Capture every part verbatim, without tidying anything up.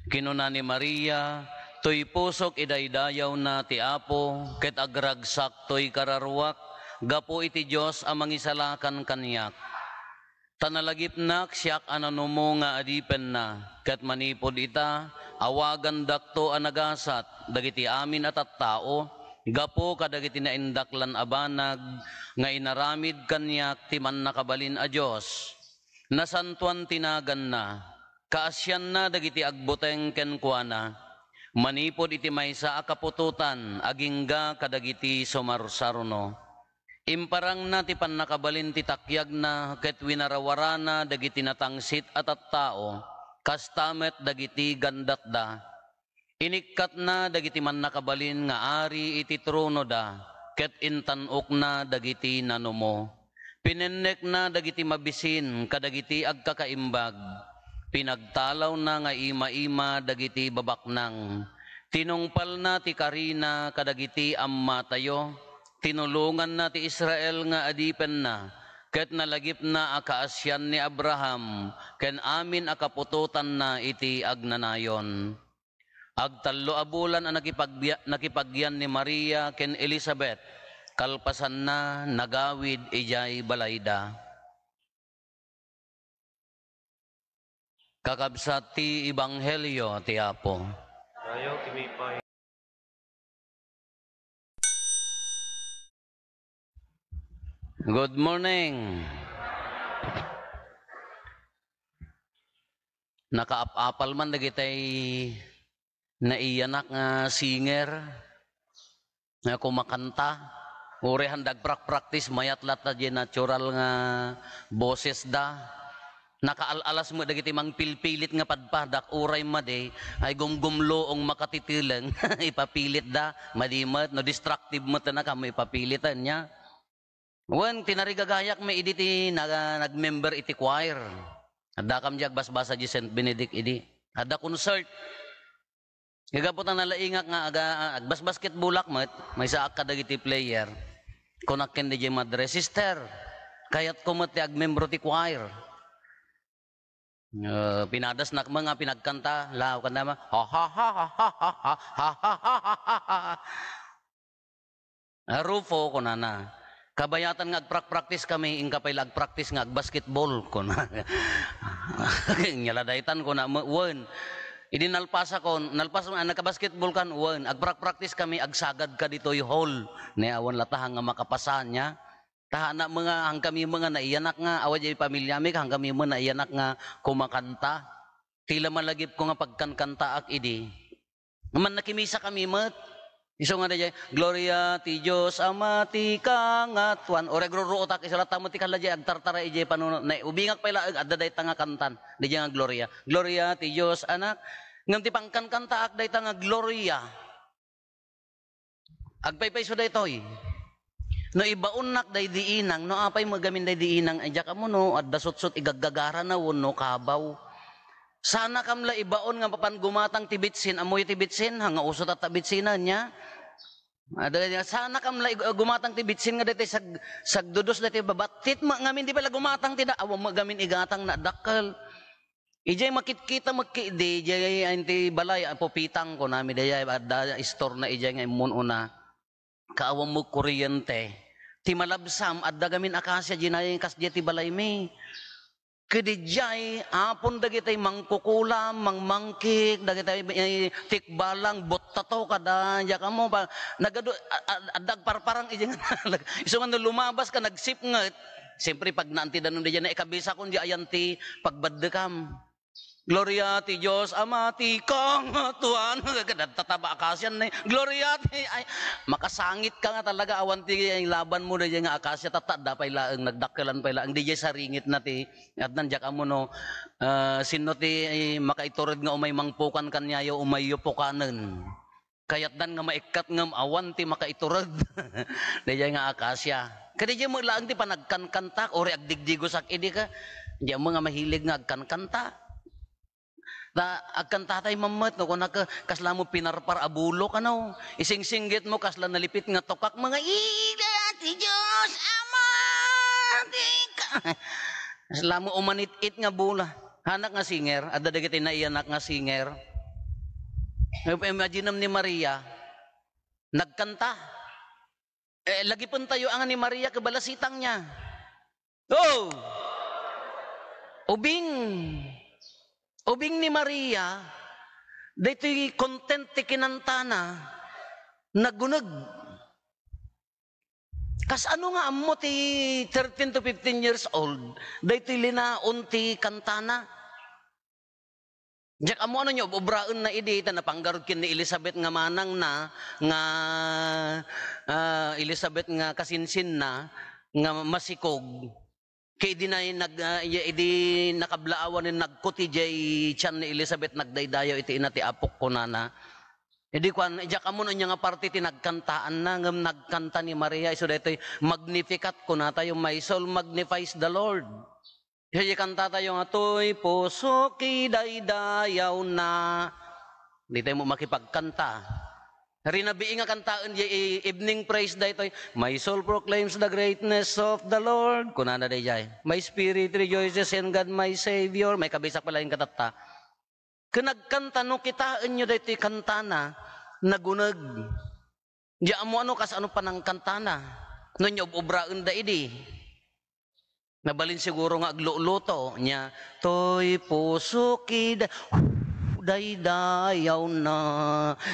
Kinuna ni Maria, "Toy pusok idaydayawna ti Apo, ket agragsak toy kararuak gapu iti Dios a mangisalakan kaniak. Ta nalagipnak siak a nanumo nga adipenna, ket manipud ita, awagandakto a nagasat dagiti amin a tattao, gapu kadagiti naindaklan a banag nga inaramid kaniak ti Mannakabalin a Dios. Nasantoan ti naganna, kaasianna dagiti agbuteng kenkuana, manipud iti maysa a kaputotan agingga kadagiti sumarsaruno. Imparangna ti pannakabalin ti takyagna ket winarawarana dagiti natangsit a tattao, kasta met dagiti gandatda. Inikkatna dagiti mannakabalin nga ari iti tronoda, ket intan-okna dagiti nanumo. Pinennekna dagiti mabisin kadagiti agkakaimbag. Pinagtalawna nga ima-ima dagiti babaknang. Tinungpalna ti karina kadagiti ammatayo. Tinulonganna ti Israel nga adipenna, ket nalagipna a kaasian ni Abraham ken amin a kaputotanna iti agnanayon." Agtallo a bulan a nakipagbiya-, nakipagyan ni Maria ken Elisabet, kalpasanna, nagawid idiay balayda. Kakabsat ti Ebanghelio ti Apo. Rayo, kami pa. Good morning. Nakaap-apal man dagitay naiyanak nga singer nga kumakanta. Uray han dagprak-practice, mayat latta di natural nga boses da. Nakaal-alas met dagiti mangpilpilit nga padpadak, uray madi, ay gumgumloong makatituleng, ipapilit da, madi met, no destructive met na kamo ipapilit, ania. Wen, tinarigagayak mi idi ti naga-, nagmember iti choir. Adda kam di agbasbasa di Saint Benedict idi. Adda concert. Nga gapu ta nalaingak nga aga-, agbasbasketballak met, maysaak kadagiti player. Kunak ken diay madre, "Sister, kayatko met ti agmembro ti choir." Eh, pinadasnak met nga pinagkanta, law, kanta ma, "Ha, ha, ha." "Ah, Rufo," kunana, "kabayatan nga agprakpraktis kami, inka pay la agpraktis nga agbasketball," kuna. Nya la daytan, kuna, "Wen." Idi nalpasakon, nalpas, "Ah, nagkabasketball kan?" "Wen." "Agprakpraktis kami, agsagad ka ditoy hall." Ne, awan la ta nga makapasa, nia. Ta haanak met nga, han kami met nga naiyanak nga, awan diay pamiliami, han kami met naiyanak nga kumakanta. Ti la malagipko nga pagkankantaak idi. Ngem nakimisa kami met. Isu nga diay, "Gloria ti Dios Ama ti kangatoan." Uray agruruotak, isu latta met ti kalla diay agtartara idiay panunot. Naubingak pay laeng, adda dayta nga kantan. Diay nga Gloria. "Gloria ti Dios Anak." Ngem ti pangkankantaak dayta nga Gloria. Agpaypayso daytoy. No ibaonnak daydi inang, no apay met gamin daydi inang, ay diak ammo no adda sutsot igaggagarana wenno kabaw. Saanakam la ibaon nga mapan gumatang ti bitsin, ammoyo ti bitsin, ha, nga uso tatta bitsinen, nia. Adda, saanakam la ig-, gumatang ti bitsin nga daytoy sag-, sagdudos daytoy babattit, ma-, ngamin di pay la gumatang ti da-, awan met gamin igatang na dakkel. Idiay makitkita met ketdi, idiay, ay, ti balay, a, pupitang, kunami, dayay, adda istorna idiay nga immun-una. Kaawan met kuryente. Ti malabsam, adda gamin akasia, diay kas diay ti balaymi. Ket idiay, apon dagitay mangkukulam, mangmangkik, dagitay, eh, tikbalang, buttato, kada, diak ammo, pa, nagadu-, a-, a-, adda agparparang, idiay nga, isu nga no lumabas ka, nagsipnget. Siyempre, pag naan ti danum, diay na ikabisakon, diay ayan ti pagbaddekam. Gloria ti Dios Ama ti kangatoan. Tataba akasian ni Gloria ti, ay, makasangit ka nga talaga, awan ti laban mo daydiay nga akasia, tatta, adda pay laeng, nagdakkelan pay laeng, daydiay saringit na ti, adnan diak ammo no, ah, sinno ti, ay, makaitured nga umay mangpukan kaniayo, umayyo pukanen. Kayatdan nga maikkat ngem awan ti makaitured. Daydiay nga akasia. Kadi diay met laeng ti panagkankantak, uray agdigdigosak idi ka. Diay ammo nga mahilig nga agkankanta. Ta agkantatay mammet, no, kunak, kasla mo pinarpar a bulok, ano? Isingsinggit mo, kasla nalipit nga tukak, mga ida ti Dios, Ama, ti ka-, kasla mo umanit-it nga bula. Hanak nga singer, adda dagiti naiyanak nga singer. Imaginem ni Maria, nagkanta. Eh, lagipentayo nga ni Maria, kabalasitang niya. Oh! Ubing. Ubing ni Maria, daytoy content ti kinantana, naguneg. Kas ano nga ammo ti thirteen to fifteen years old, daytoy linaon ti kantana? Diak ammo ano niya, ob-obraenna idi, ta napanggarud ken ni Elizabeth nga manangna, nga, ah, Elizabeth nga kasinsinna, nga masikog. Ket idi na nag-, ah, idi nakablaawan, nagkuti diay tian ni Elizabeth, nagdaydayaw iti ina ti Apok, kunana. Idi kuan, diak ammo no ania nga parte ti nagkantaanna, ngem nagkanta ni Maria, isu daytoy, "Magnificat," kunatayo, "My soul magnifies the Lord." Isu diay kantatayo nga, "Toy pusok idaydayawna." Di tayo mo makipagkanta. Rinabii nga kantaen diay i-, evening praise daytoy, "My soul proclaims the greatness of the Lord." Kunana daydiay, "My spirit rejoices in God my Savior." May kabisak pala yung katatta. Ken nagkanta, no kitaenyo daytoy kantana, naguneg. Diak ammo ano kas ano panangkantana. No ania ob-obraenda idi. Nabalin siguro nga agluluto niya, "Toy pusok ida-, idaydayawna,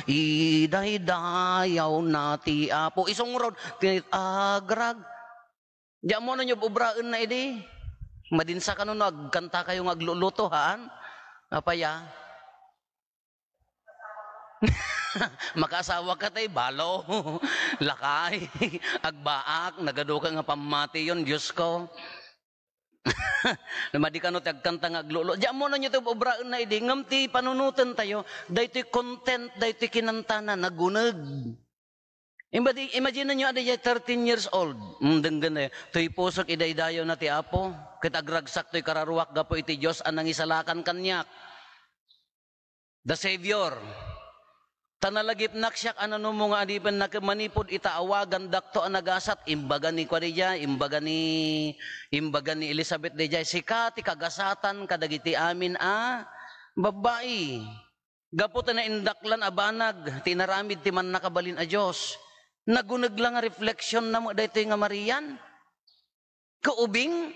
idaydayawna ti Apo." Isungrod, ti agrag. Diak ammo no ania ob-obraenna idi. Madinsa kano no agkantakayo nga agluluto, haan? Apay a? Makaasawaka tay, balo. Lakay. Agbaak, nagaduka nga pammatiyon, Diyos ko. Madi kano ti agkanta nga agluluto. Diak ammo no ania ti ob-obraenna idi, ngem ti panunotentayo, daytoy content, daytoy kinantana, naguneg. Imadi-, imagine nyo, adi, thirteen years old. Mm, denggen na, "Toy pusok idaydayawna ti Apo. Ket agragsak toy kararuak gapu iti Dios a nangisalakan kaniak." The Savior. "Ta nalagipnak siak a nanumo nga adipennak, manipud ita awagandakto a nagasat," imbaga ni kua daydiay, imbaga ni, imbaga ni Elizabeth daydiay, "Sika ti kagasatan kadagiti amin a babbai." Gapu ta naindaklan a banag ti inaramid ti Mannakabalin a Dios, naguneg la nga refleksionna met daytoy nga Marian. Kaubing,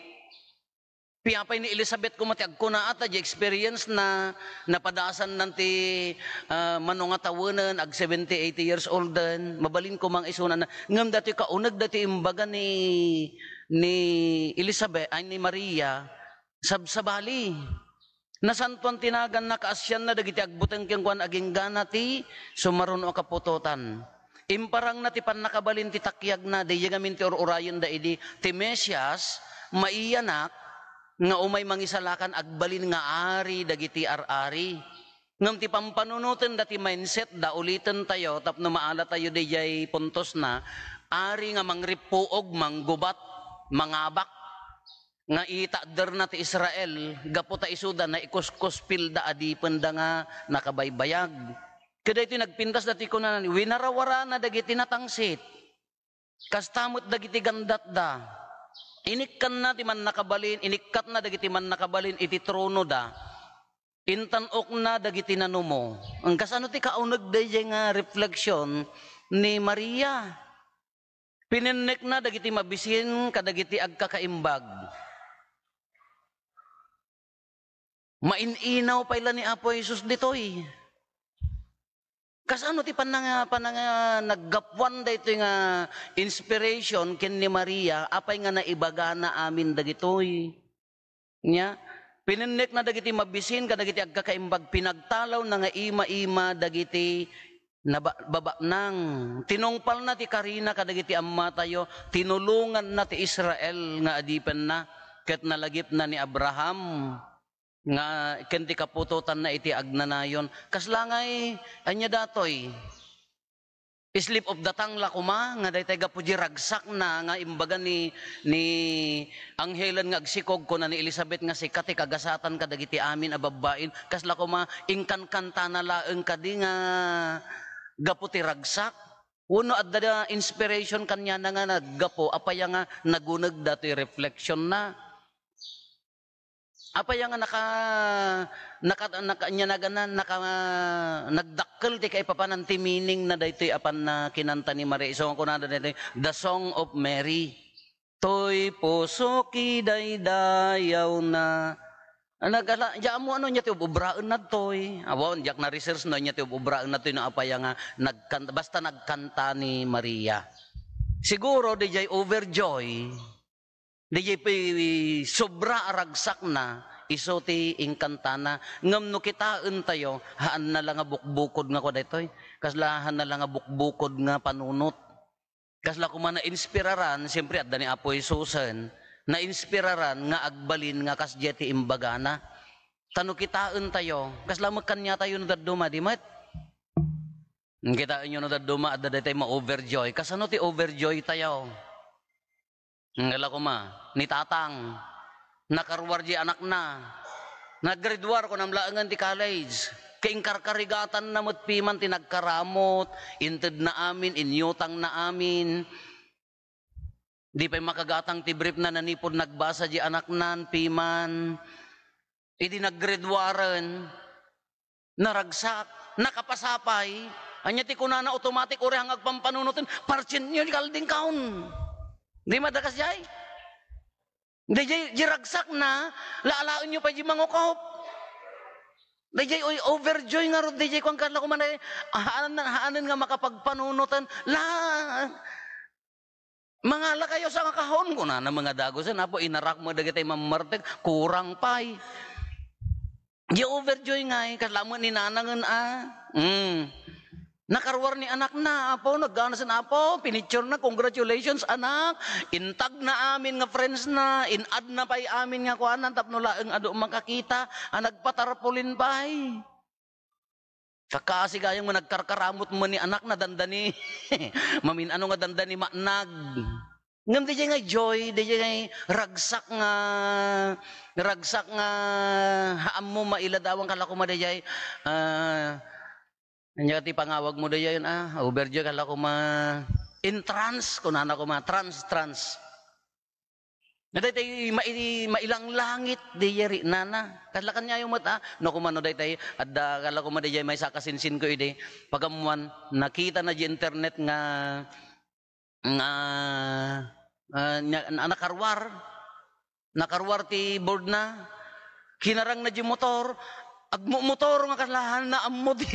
piapay ni Elizabeth koma ti agkuna, ta di experience na, napadasan nan ti, ah, mano nga tawenen, ag seventy, eighty years old den, mabalin koma nga isuna na. Ngem datoy kauneg datoy imbaga ni, ni Elizabeth, ay, ni Maria, sabsabali. Nasantoan ti naganna, kaasianna dagiti agbuteng kenkuana, aginggana ti sumaruno a kaputotan. Imparangna ti pannakabalin ti takiagna, daydiay ngamin ti ur-urayenda idi ti Mesias, maiyanak, nga umay mangisalakan, agbalin nga ari dagiti ar-ari. Ngem ti pampanunotenda ti mindsetda, ulitentayo tapno maalatayo daydiay puntosna, ari nga mangrippuog, manggubat, mangabak. Nga itakderna ti Israel, gapu ta isuda naikuskuspilda a dipenda nga nakabaybayag. Ket daytoy nagpintas dati kunana, winarawarana dagiti natangsit. Kasta met dagiti gandatda. Inikkanna ti mannakabalin, inikkatna dagiti mannakabalin iti tronoda. Intan-okna dagiti nanumo. Ang kasano ti kauneg daydiay nga refleksyon ni Maria? Pinennekna dagiti mabisin kadagiti agkakaimbag. Main-inaw pay la ni Apo Jesus ditoy. Kasano ti pananga-, pananga-, naggapuan daytoy nga inspiration ken ni Maria, apay nga naibagana amin dagitoy? Nya, pinennekna dagiti mabisin kadagiti agkakaimbag, pinagtalawna nga ima-ima dagiti naba-, babaknang. Tinungpalna ti karina kadagiti ammatayo, tinulonganna ti Israel nga adipenna, ket nalagipna ni Abraham nga ken ti kaputotanna iti agnanayon. Kasla ngay, ania datoy? Slip of the tongue la koma, nga daytay gapu di ragsakna nga imbaga ni, ni anghelen nga agsikog, kuna ni Elizabeth nga, "Sika ti kagasatan kadagiti amin a babbain." Kasla koma, inkankantana laeng kadi nga gapu ti ragsak? Wenno adda da inspiration kaniana nga naggapu, apay nga naguneg datoy reflectionna? Apay nga naka-, naka-, naka-, ania nagana, naka-, nagdakkel ti kaipapanan ti meaning na daytoy apan na kinanta ni Maria. Isu nga kunada daytoy, "The Song of Mary." "Toy puso ki daydayawna." Nagala, di ammo no ania ti ub-, ubraen na toy. Awan, diak na-research no ania ti ub-, ubraen na toy no apay nga nagkanta, basta nagkanta ni Maria. Siguro, di jay overjoy. Diay pay sobra a ragsakna, isu ti inkantana. Ngem no kitaentayo, haanna la nga bukbukod nga kua daytoy. Kasla haanna la nga bukbukod nga panunot. Kasla koma nainspiraran, siempre, adda ni Apo Jesusen, nainspiraran nga agbalin nga kasdiay ti imbagana. Ta no kitaentayo, kasla met kaniatayo no dadduma, di met? Kitaenyo no dadduma, adda daytoy ma-overjoy. Kasano ti overjoy tayo? Ngala koma, ni Tatang, nakaruar di anakna. Naggraduar, kunam laengen ti college. Kainkarkarigatanna met piman ti nagkaramot, intedna amin, inyutangna amin. Di pay makagatang ti briefna, nanipud nagbasa di anaknan, piman. Idi naggraduaren, naragsak, nakapasapay. Ania ti kunana, automatic, uray nga agpampanunoten, "Parchenyo di kalding kaon." Di madakas jay? Di jay, di ragsakna, laalaenyo pay di mangukop. Di jay, uy, overjoy nga rod, di jay, kuan ka, la, kumana, haanen, haanen nga makapagpanunoten. La, "Mangalakayo sa nga kahon," kunana, mga dagusen. Apo, inarak mo dagiti mammartek, kurang pay. Di overjoy ngay, kasla met ni nanangen a. Mm. Nakaruar ni anakna, apo, naganasen, apo, pinicture na, "Congratulations, anak." Intagna amin nga friends na, in-add na pay amin nga kuanan, tapno laeng adu makakita, a nagpatarpulin pay. Kakasi gayam nga nagkarkaramot man ni anakna, dandani. Mamin-ano nga dandani maanag. Ngem di jay nga joy, di jay nga ragsak nga, ragsak nga haammo mailadawan kala koma di jay, ah, ania ti pangawag mo di jay, ah, overjoy kala koma, in trance, kunana koma, trance, trance. Nga daytoy mai-, mailanglangit di yari nana. Kasla kaniayo met, ah, no kumano daytoy, adda, kala ko madayjay maysa a kasinsin ko idi. Pagammuan, nakita na di internet nga, nga, ah, nya-, na-, nakaruar. Nakaruar ti board na. Kinarang na di motor. Agmumotor nga kasla haanna ammo ti,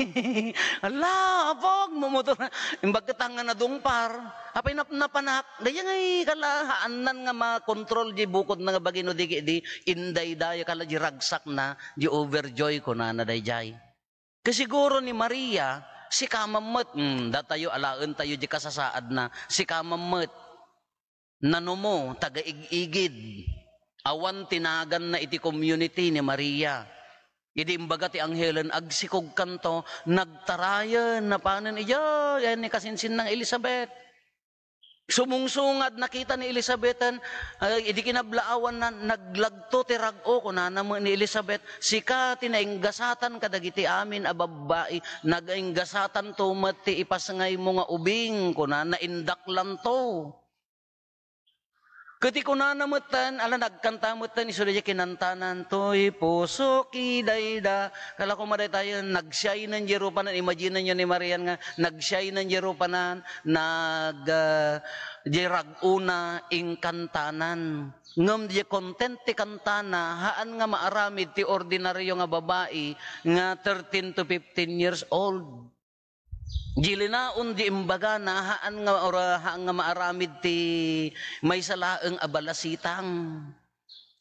ala, apo, agmumotor. Imbag ket nga nadungpar. Apay nap-, napanak, dayjay ngay kala, haannan nga makontrol di bukod na nga bagino di, di, indaydaya kala di ragsak na, di overjoy, kunana dayjay. Kasiguro ni Maria, sika mammet, hmm, datayo alaen tayo di kasasaad na, sika mammet. Nanumo, taga-ig-igid. Awan ti naganna iti community ni Maria. Idi imbaga ti anghelen, "Agsikogkanto," nagtarayen, napanen idiay, ayan ni kasinsinna nga Elizabeth. Sumungsungad, nakita ni Elizabeth, ay, idi kinablaawanna, "Naglagto ti rag-o," kunana met ni Elizabeth, "Sika ti nainggasatan kadagiti amin a babbai, nagainggasatanto met ti ipasngaymo nga ubing," kunana, "Indaklanto." Ket ikunana metten, ala, nagkanta metten, isu dayjay kinantanan, "Toy puso ki dayda." Kala ko madaytayen, nagsiaynen di rupanan, imagine-yo ni Marian nga nagsiaynen di rupanan, nag, ah, di rag-ona, inkantanan. Ngem di content ti kantana, haan nga maaramid ti ordinaryo nga babai nga thirteen to fifteen years old. Di linaon di imbagana, haan nga ora-, haan nga maaramid ti maysa laeng a balasitang.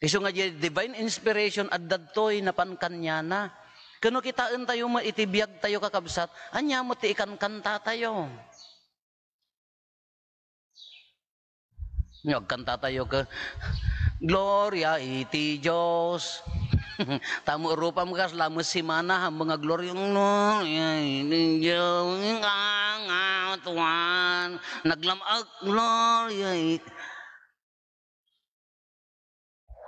Isu nga di divine inspiration, adda daytoy napan kaniana. Ken no kitaentayo met iti biagtayo, kakabsat, ania met ti ikankantatayo? Nga agkantatayo ket, "Gloria iti Dios." Tamo rupam kasla met simana, haanmo nga, "Gloria, gloria iti Dios, nga, nga, tuan, naglam-, ah, gloria iti."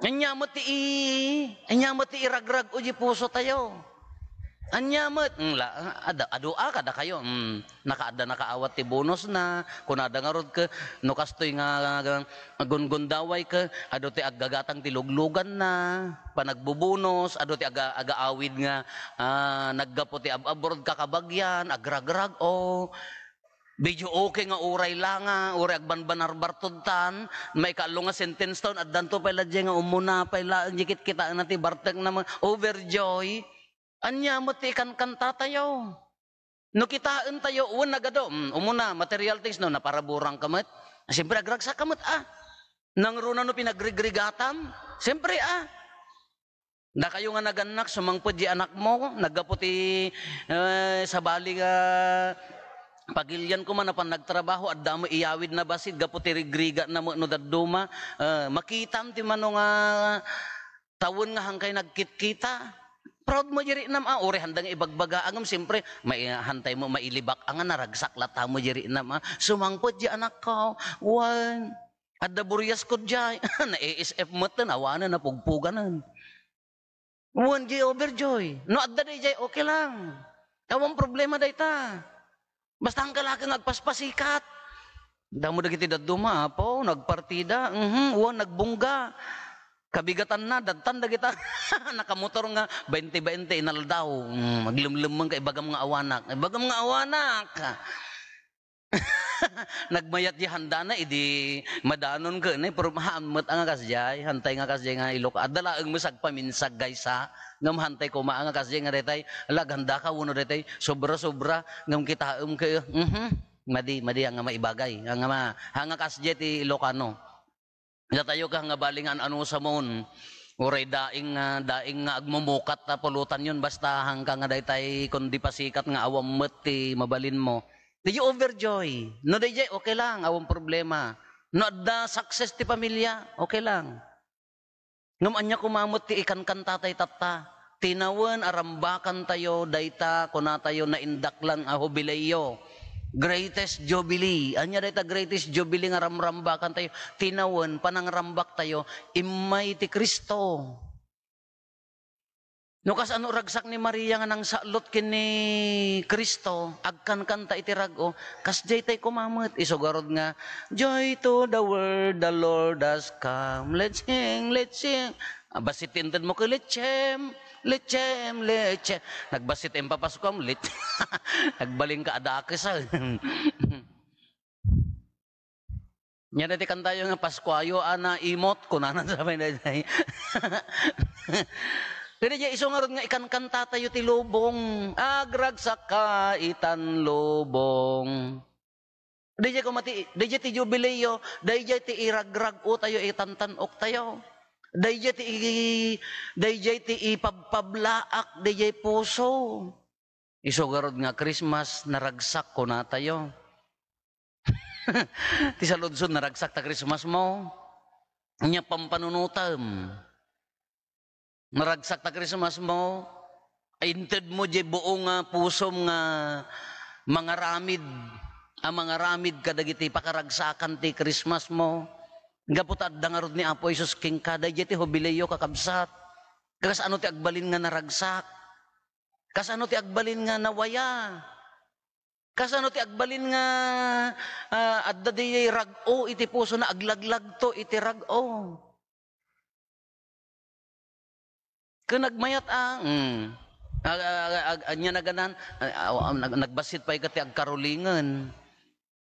Ania met ti i-, ania met ti iragrag-o di pusotayo. Ania met, mm, la, ada, adu a kadakayo, mm, nakaadda nakaawat ti bonus na, kunada ngarud ke, no kastoy nga, nga, nga gungundaway ke, adu ti aggagatang ti luglugan na, panagbubonus, adu ti aga-, agaawid nga, ah, naggapu ti ab-, abroad kakabagyan, agragrag, o, medyo okay nga uray la nga, uray agbanbanar bartod tan, maikaallo nga sentence ton, addanto pay la diay nga umuna pay laeng diay kitkitaenna ti bartek na ma-, overjoy. Ania met ti ikankantatayo? No kitaentayo, wen nagadu, mm, umuna, material things, no, naparaburang ka met. Siyempre, agragsak ka met, ah. Nangruna no pinagrigrigatam? Siyempre, ah. Dakayo nga nagannak, sumangpet di anakmo, naggapu ti, eh, sabali nga pagilian koma napan nagtrabaho, adda mo iyawid na bassit, gapu ti rigrigat na mo no dadduma, eh, makitam ti mano nga tawen nga hangkay nagkitkita. Proud mo di riknam, ah, uray handa nga ibagbaga, ngem siyempre, mai-, hantay mo mailibak, ah, nga naragsak latta mo di riknam, ah. Sumangpet di anakko, wen, adda burias ko diay. Na-A S F met, awanen, napugpuganen. Wen, di overjoy. No adda daydiay, okay lang. Awan problema dayta. Basta hangka la nga agpaspasikat. Damo dagiti dadduma, apo, nagpartida, mhm, wen, nagbungga. Kabigatanna, dadtan dagita nakamotor nga bainte-bainte inaldaw. Mm, aglemlemmeng ka, ibagam nga awanak. Ibagam nga awanak. Nagmayat di handana, idi madanon ken, eh, pero haan met nga kasdiay, hantay nga kasdiay nga ilok. Adda laeng met agpaminsag, guys, ha? Ngem hantay koma nga kasdiay nga daytay, ala, aghandaka wenno daytay, sobra-sobra, ngem kitaem ket, mhm, madi, madi nga maibagay, nga ma-, ha nga kasdiay ti Ilocano. Datayo ka nga bali nga an-anusamon, uray daing nga, daing nga agmumukat ta pulutanyon, basta hangka nga daytay kundi pasikat nga awan met ti mabalinmo. Did you overjoy? No, dayjay, okay lang, awan problema. No, adda success ti pamilya, okay lang. Ngem ania koma met ti ikankantatay tatta? Tinawen a rambakantayo dayta, kunatayo, naindaklan a hubileyo. Greatest Jubilee. Ania dayta greatest Jubilee nga ramrambakantayo? Tinawen, panangrambaktayo, immay ti Cristo. No kasano ragsak ni Maria nga nangsallot ken ni Cristo, agkankanta iti rag-o, kasdiay tay koma met, isu garud nga, "Joy to the world, the Lord has come. Let's sing, let's sing." Ah, bassit ti inted mo ket, "Let's sing, let's sing, let's sing." Nagbassit ti impapaskuam, lit-, nagbalin ka a dakes, ah. Nia daytoy kantayo nga, "Paskuayo a naimot," kunana sa may daytoy. Kadi diay isu ngarud nga ikankantatayo ti lubong. Agragsak ka itan lubong. Dayjay koma ti, dayjay ti jubileeyo, dayjay ti iragrag-o tayo, itantan-oktayo. Dayjay ti i-, dayjay ti ipabpablaak, dayjay puso. Isu garud nga Christmas, naragsak, kunatayo. Ti saludsod, naragsak ta Christmas mo? Ania pampanunotem? Naragsak ta Christmas mo? Inted mo diay buo nga pusom nga mangaramid, a mangaramid kadagiti pakaragsakan ti Christmas mo? Gapu ta adda ngarud ni Apo Jesus kenka, dayjay ti hubileyo, kakabsat. Kasano ti agbalin nga naragsak? Kasano ti agbalin nga nawaya? Kasano ti agbalin nga, ah, adda di rag-o iti pusona, aglaglagto iti rag-o? Ken nagmayat a, mm. Ag-, ag-, ag-, ania naganan, ah, ah, nag-, nagbassit pay ket ti agkarulingen.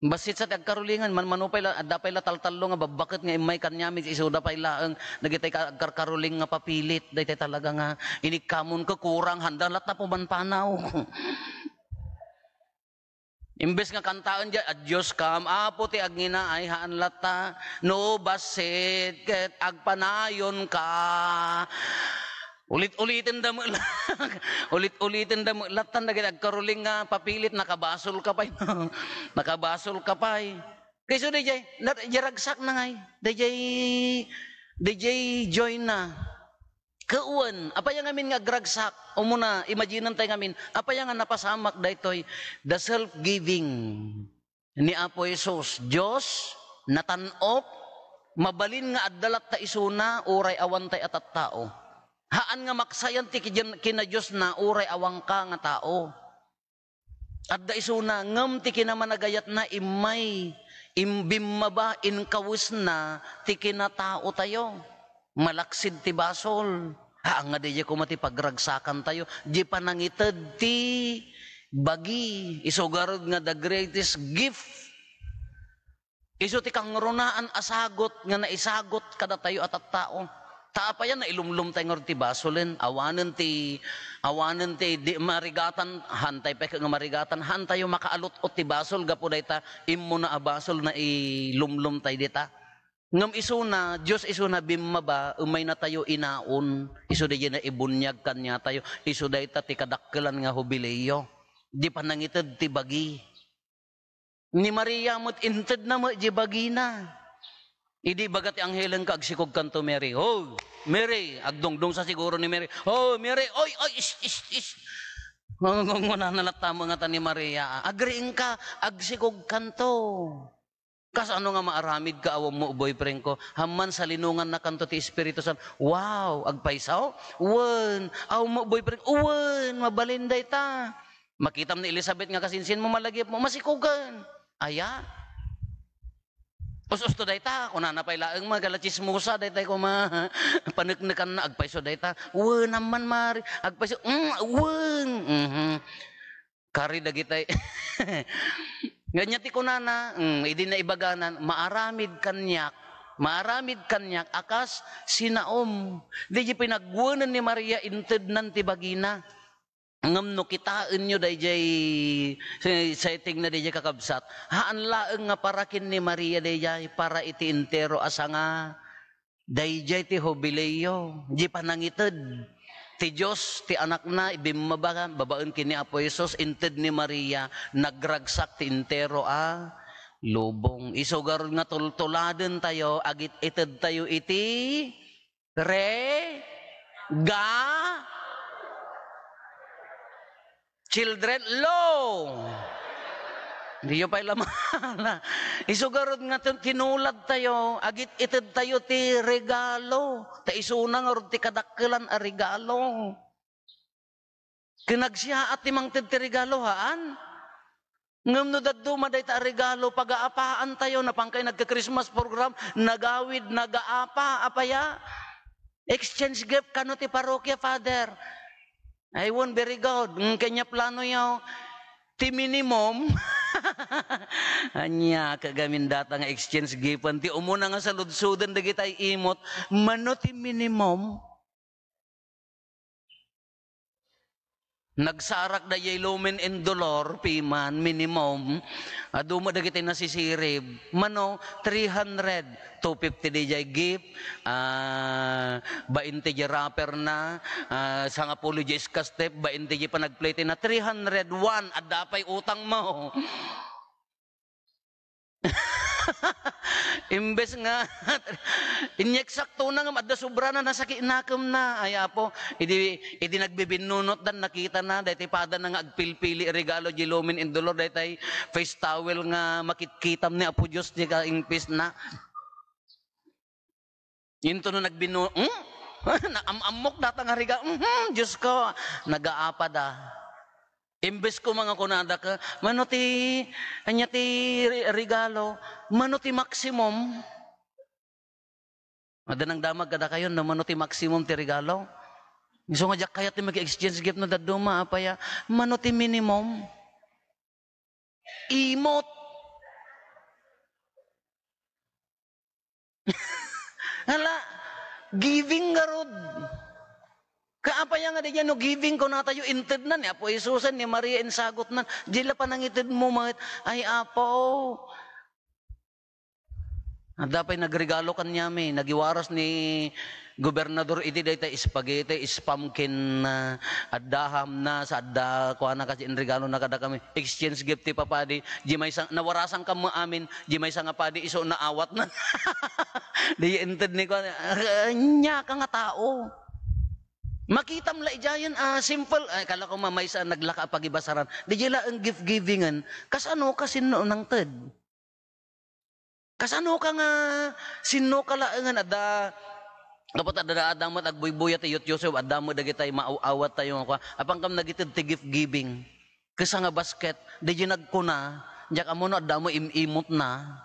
Bassit sa ti agkarulingen, manmano pay la, adda pay la taltallo nga babbaket nga immay kaniami, isuda pay laeng dagitay ka-, agkarkaruling nga papilit, daytay talaga nga inikkamon ket kurang, handa latta pumanpanaw. Imbes nga kantaen diay, "A Dios kam, Apo ti agngina," ay haan latta, no bassit ket agpanayon ka. Ulit-uliten da met la-, ulit-uliten da met lattan dagiti agkaruling nga papilit, nakabasol ka pay, no? Nakabasol ka pay. Kayso dayjay, na-, dayjay ragsak na ngay. Dayjay, dayjay joy na. Kawan, apay ngamin nga agragsak? Umuna, imagine tayo ngamin, apay nga napasamak daytoy, the self-giving ni Apo Jesus. Dios, natan-ok, mabalin nga adda latta isuna, uray awan tay a tattao. Haan nga maksayan ti kidian-, kinadiosna uray awanka nga tao. Adda isuna, ngem ti kinamanagayatna immay, im-, bimmaba, inkawesna ti kinataotayo. Malaksid ti basol. Haan nga daydiay koma ti pagragsakantayo. Di panangited ti bagi. Isu garud nga the greatest gift. Isu ti kangrunaan a sagut nga naisagut kadatayo a tattao. Ta apay a nailumlomtay ngarud ti basolen? Awanen ti, awanen ti di marigatan, haantay pay nga marigatan, haantayo makaalut-ot ti basol gapu dayta immuna a basol nailumlomtay dita. Ngem isuna, Dios isuna bimmaba, umaynatayo inaon, isu daydiay naibuniag kaniatayo, isu dayta ti kadakkelan nga hubileyo. Di panangited ti bagi. Ni Maria met, intedna met di bagina. Idi ibaga ti anghelen ka, agsikogkanto, Mary. "Hoy, Mary, agdungdungsa siguro ni Mary. Hoy, Mary, oy, oy, ish, ish, ish." Ngunana latta met ngata ni Maria, "Agriingka, agsikogkanto." Kasano nga maaramid ka, awan mo boyfriend ko? Hamman salinongannakanto ti Espiritu Santo. Wow, agpayso? Wen. Awan mo boyfriend? Wen, mabalin dayta. Makitam ni Elizabeth nga kasinsin mo, malagip mo, masikogen. Aya? Us-usto dayta, kunana pay laeng, magala chismosa, daytay koma, paneknekanna, agpayso dayta. Wen, amman, Mari, agpayso, mm, wen. Mhm. Kari dagitay. Ania ti kunana, mm, idi naibaganan, maaramid kaniak, maaramid kaniak, a kas sinaom. Daydiay pinagwenen ni Maria, intednan ti bagina. Ngem no kitaenyo daydiay se-, settingna daydiay, kakabsat, haan laeng nga para ken ni Maria daydiay, para iti entero a sanga, daydiay ti hubileyo, di panangited ti Dios, ti Anakna, ibimmaba babaen ken ni Apo Jesus, inted ni Maria, nagragsak ti entero a lubong. Isu garud nga tultuladentayo, agit-itedtayo iti Re-, ga-, children law. Diyo pay lamala. Isu garud nga tin-, tinuladtayo, agit-itedtayo ti regalo. Ta isuna ngarud ti kadakkelan a regalo. Ken nagsiaat ti mangted ti regalo, haan? Ngem no dadduma dayta a regalo, pagaapaantayo, napankay nagka-Christmas program, nagawid, nagaapa, apaya? Exchange gift kano ti parokya, Father? Ay, wen, very good. Mm, kanya planoyo, ti minimum. Ania, kagamin data nga exchange giften, ti umuna nga saludsoden dagitay imot, mano ti minimum? Nagsarak daydiay Lumen and Dolor, piman, minimum. Adu met dagiti nasisirib. Mano, three hundred, two fifty daydiay gift, ah, bainte diay wrapper na, ah, sangapulo diay scotch tape, bainte diay panagplete na, three hundred, one, adda pay utang mo. Imbes nga, inyeksaktona ngem adda sobrana, nasakit nakemna. Ay, Apo, idi, idi nagbibinnunotdan, nakitana, daytoy padana nga agpilpili regalo, diay Lumen and Dolor, daytoy face towel nga makitkitam ni Apo Dios, diay kaingpisna. Into no nagbinu-, hmm? Naam-ammok data nga regalo. Mhm, Diyos ko, nagaapada. Imbes ko mga kunada ka, mano ti, anya ti re-, regalo? Mano ti maximum? Adda nangdamag kadakayo, no, mano ti maximum ti regalo? Isu nga diak kayat ti maki-exchange gift no dadduma, apaya, mano ti minimum? Imot. Hala, giving ngarud. Kaapay nga daydiay no giving kunatayo, intednan ni Apo Jesusen, ni Maria insagutnan. Diay la panangitedmo met, ay Apo. Adda pay nagregalo kaniami, nagiwaras ni Gobernador iti dayta spaghetti, spam ken, ah, adda ham na, sa adda kuana kasi inregalona kadakami. Exchange gift ti papadi, diay maysa, nawarasan kami amin, diay maysa nga padi isu naawatna. Di inted ni kuana, ania ka nga tao. Makitam la idiayen, ah, simple. Ay, kala ko ma-, maysa naglaka a pagibasaran. Diay laeng gift-givingen. Kasano ka sinno nangted? Kasano ka nga sinno ka laengen adda, Kapatad, adda, adda met agbuybuya ti yutyoso, adda met dagiti maaw-awat tayo nga kua, apan kam nagited ti gift giving. Kesa nga basket, di di nagkuna, diak ammo no adda mo im-imot na.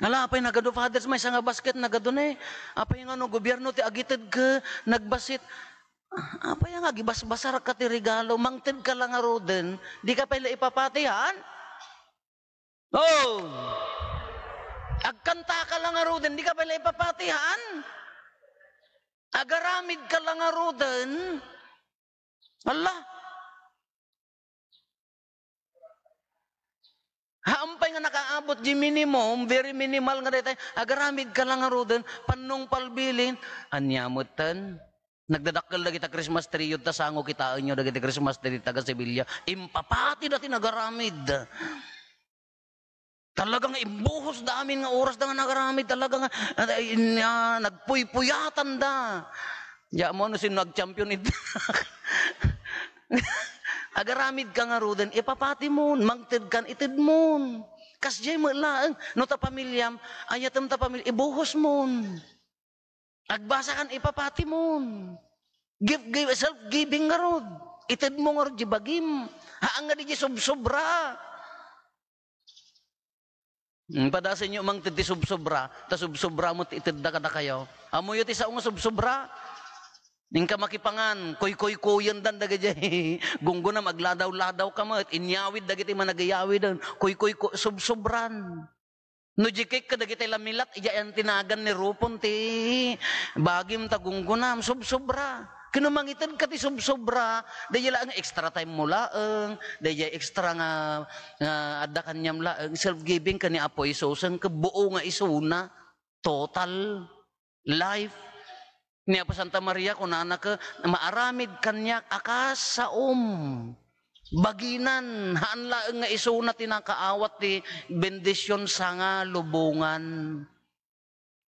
Ala, apay nagadu, Father's, maysa nga basket, nagadu ne. Apay nga no gobierno ti agited ke, nagbasit. Apay nga agibasbasar ka ti regalo, mangted ka lang ngaruden, di ka pay la ipapati, haan? Oh! Agkanta ka lang ngaruden, di ka pay la ipapati, haan? Agaramid ka lang ngaruden. Ala! Haan pay nga nakaabot di minimum, very minimal nga daytay, agaramid ka lang ngaruden, pannong palbilin, ania metten? Nagdadakkel dagiti Christmas tree, ta sango kitaenyo dagiti Christmas tree taga Sevilla. Impapati dati nagaramid. Talaga nga imbuhos da amin nga oras da nga nagaramid. Talaga nga, ah, in-, ah, nagpuypuyatan da. Ya mo, ano, sino nag-champion ito? Agaramid ka ngaruden, ipapati mon, mangted kan, ited mon. Kasdiay met laeng, no ta pamilyam, ayatem ta pamilya, ibuhos mon. Agbasa kan, ipapati mon. Give, give, self-giving ngarud. Ited mo ngarud di bagim. Haan nga di di subsobra. Hmm, padasenyo mangted ti subsobra, ta subsobra met ti itedda kadakayo. Ammoyo ti sao nga subsobra? Inka makipangan, kuykuykuyendan dagiti gunggonam, agladaw-ladaw ka met, inyawid dagiti managiyawiden, kuykuyku-, subsobran. No di kek kadagiti lamilat, idiay antinagan ni Rupon ti bagim ta gunggonam, subsobra. Ken no mangited ka ti subsobra, daydiay laeng extra time mo laeng, daydiay extra nga, nga adda kaniam laeng, self-giving ken ni Apo Jesus, ken buo nga isuna, total life. Ni Apo Santa Maria, kunana ket, maaramid kaniak a kas saom. Baginan, haan laeng nga isuna ti nakaawat ti bendision, sanga lubongan.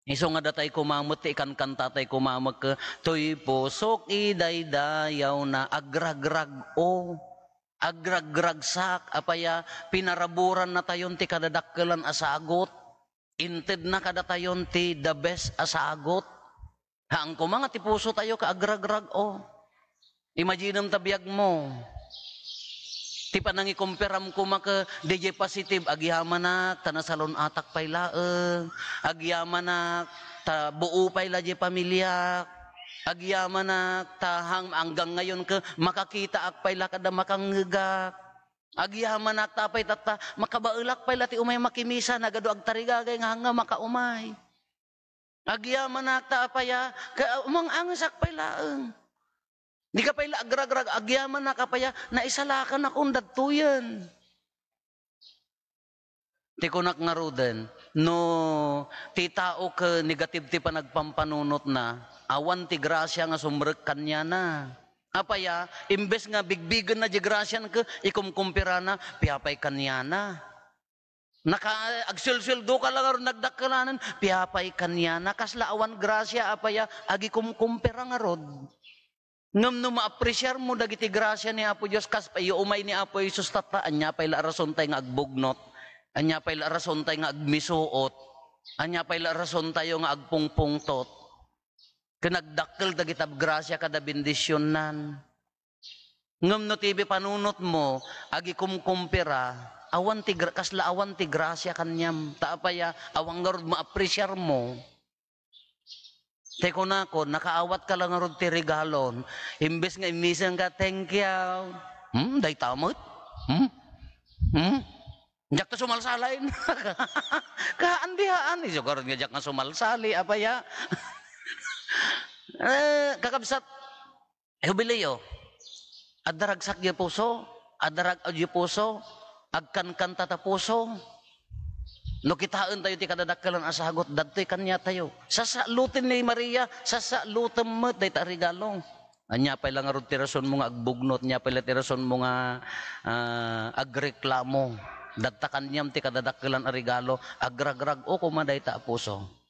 Isu nga datay koma met ti ikankantatay koma met ket, "Toy pusok idaydayawna, agragrag-o, agragragsak," apay a pinaraburan natayon ti kadadakkelan a sagut. Intedna kadatayon ti the best a sagut. Haan koma nga ti pusotayo ket agragrag-o. Imaginem ta biagmo. Ti panangikumpiram koma ket D J positive, agyamanak ta nasalun-atak pay laeng. Agyamanak ta buo pay la di pamiliak. Agyamanak ta hang-, hanggang ngayon ket makakitaak pay la kada makangngegak. Agyamanak ta apay tatta, makabaelak pay la ti umay makimisa, nagadu agtarigagay nga hanga makaumay. Agyamanak ta apay a, ka-, umang-angesak pay laeng. Di ka pay la agragrag, agyamanak apay a, naisalakanakon dadtoyen. Ti kunak ngaruden, no ti tao ket negative ti panagpampanunotna, awan ti grasia nga sumrek kaniana. Apay a, imbes nga bigbigenna di grasian ket ikumkumpirana, piapay kaniana. Naka-, agsuelsueldo ka la ngarud nagdakkelanen, piapay kaniana. Kasla awan grasia, apay a, agikumkumpira ngarud. Ngem no maapresiar mo dagiti grasia ni Apo Dios, kas pay umay ni Apo Jesus tatta, ania pay la a rasontay nga agbugnot? Ania pay la a rasontay nga agmisuot? Ania pay la a rasontayo nga agpungpungtot? Ken nagdakkel dagiti grasia kada bendisionnan. Ngem no ti panunotmo, agikumkumpira, awan ti gra-, kasla awan ti grasia kaniam. Ta apay a, awan ngarud maapresiar mo. Ti kunakon, nakaawat ka la ngarud ti regalon. Imbes nga immiseng ka, "Thank you." Hmm, dayta met? Hmm? Hmm? Diak ta sumalsalay. Kaan di haan? Isu garud nga diak nga sumalsali, apay a. Eh, kakabsat, Jubileo, adda ragsak diay puso, adda rag-, diay puso, agkankanta ta puso. No kitaentayo ti kadadakkelan a sagut, dadtoy kaniatayo. Sasalutem ni Maria, sasalutem met dayta a regalo. Ania pay la ngarud ti rasonmo nga agbugnot, ania pay la ti rasonmo nga, ah, agreklamo. Dadta kaniam ti kadadakkelan a regalo, agragrag-o koma dayta a puso.